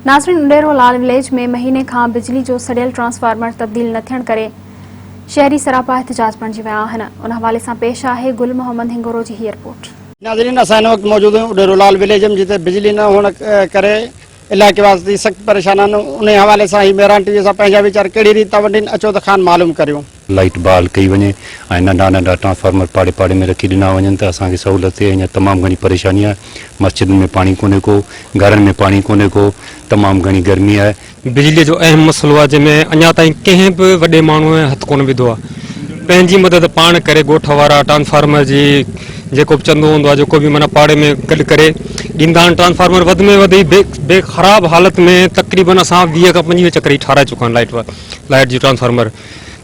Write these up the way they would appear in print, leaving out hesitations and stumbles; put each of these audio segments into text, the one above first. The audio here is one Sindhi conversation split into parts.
ناظرين اڏيرو لال وليج ۾ مهيني کان بجلي جو سڙيل ٽرانسفارمر تبديل نه ٿيڻ ڪري شهري سراپا احتجاج بڻجي ويا آهن ان حوالي سان پيش آهي گل محمد هنگورو جي هي رپورٽ. ناظرين اسان هن وقت موجود آهيون اڏيرو لال وليج ۾ جتي بجلي نه هئڻ ڪري علائقي واسي سخت پريشان آهن انهي حوالي سان هي مهراڻ ٽي وي سان پنهنجا ويچار ڪهڙي ريت ٿا ونڊين اچو ته کان معلوم ڪريون. لائيٽ بحال ڪئي وڃي ۽ ننڍا ننڍا ٽرانسفارمر پاڙي پاڙي ۾ رکي ڏنا وڃن ته اسان کي سهولت ٿئي اڃا تمام گهڻي پريشاني آهي مسجدن ۾ پاڻي ڪونهي ڪو گهرن ۾ پاڻي ڪونهي ڪو تمام گهڻي گرمي آهي. بجليء جو اهم مسئلو آهي جنهن ۾ اڃا تائين ڪنهن به وڏي ماڻهوء هٿ ڪونه وڌو آهي پنهنجي مدد پاڻ ڪري ڳوٺ وارا ٽرانسفارمر جي جيڪو به چندو هوندو آهي جيڪو به معنيٰ پاڙي ۾ گڏ ڪري ڏيندا آهن ٽرانسفارمر وڌ ۾ وڌ بي بي خراب حالت ۾ تقريبن اسان 20 کان 25 چڪر هي ٺاهرائي چڪا آهن لائيٽ لائيٽ جو ٽرانسفارمر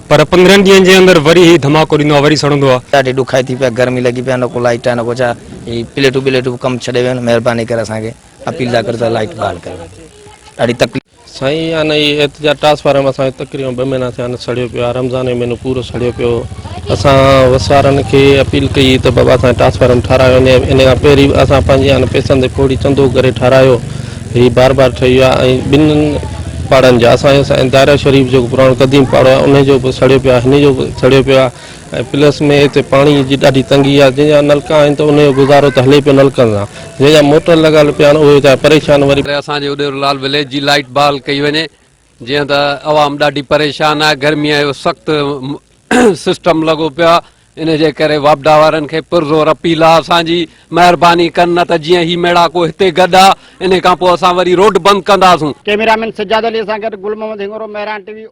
پر 15 ڏينهن جي اندر وري هي ڌماڪو ڏيندو آهي وري سڙندو آهي. ڏاڍي ڏکائي ٿي پئي گرمي لڳي پئي آهي نه ڪو لائيٽ آهي نه ڪو ڇا هي پليٽون ٻليٽون به ڪم ڇڏي ويون آهن مهرباني ڪري اسان کي اپيل ٿا ڪريون ته لائيٽ بحال ڪريو ڏاڍي تڪليف. سائين آ نه هي احتجاج ٽرانسفارم اسان جو تقريبن ٻه مهينا ٿيا آهن سڙيو پيو آهي رمضان جو مهينو پورو سڙيو پيو هو اسان وس وارن کي اپيل ڪئي ته بابا اسان جو ٽرانسفارم ٺارايو وڃي ان کان پهرين به اسان پنهنجي آ نه پئسن تي ڦوڙي چندو ڪري ٺارايو هي بار بار ٺهي ويو آهي ۽ ٻنهن پاڙن جا اسان جو سائين دائره شريف جيڪو پراڻو قديم پاڙو آهي انهي جو به سڙيو پيو آهي هن جو به سڙيو پيو آهي ۽ پلس ۾ هتي پاڻي جي ڏاڍي تنگي آهي جنهن جا نلڪا آهن ته انهي جو گذارو ته هلي پيو نلڪن سان جنهن جا موٽر لڳل پيا آهن اهي ويچارا پريشان وري اسان جي اڏيرو لال وليج جي لائيٽ بحال ڪئي وڃي جيئن ته عوام ڏاڍي پريشان آهي گرمي جو سخت سسٽم لڳو پيو آهي ان جي ڪري واپڊا وارن کي پرزور اپيل آ اسان جي مهرباني ڪن نه ته جيئن هي ميڙاڪو هتي گڏ آ انهي کان پوء اسان وري روڊ بند ڪنداسون. ڪئميرا مين سجاد علي سان گڏ گل محمد هنڱورو، مهراڻ ٽي وي.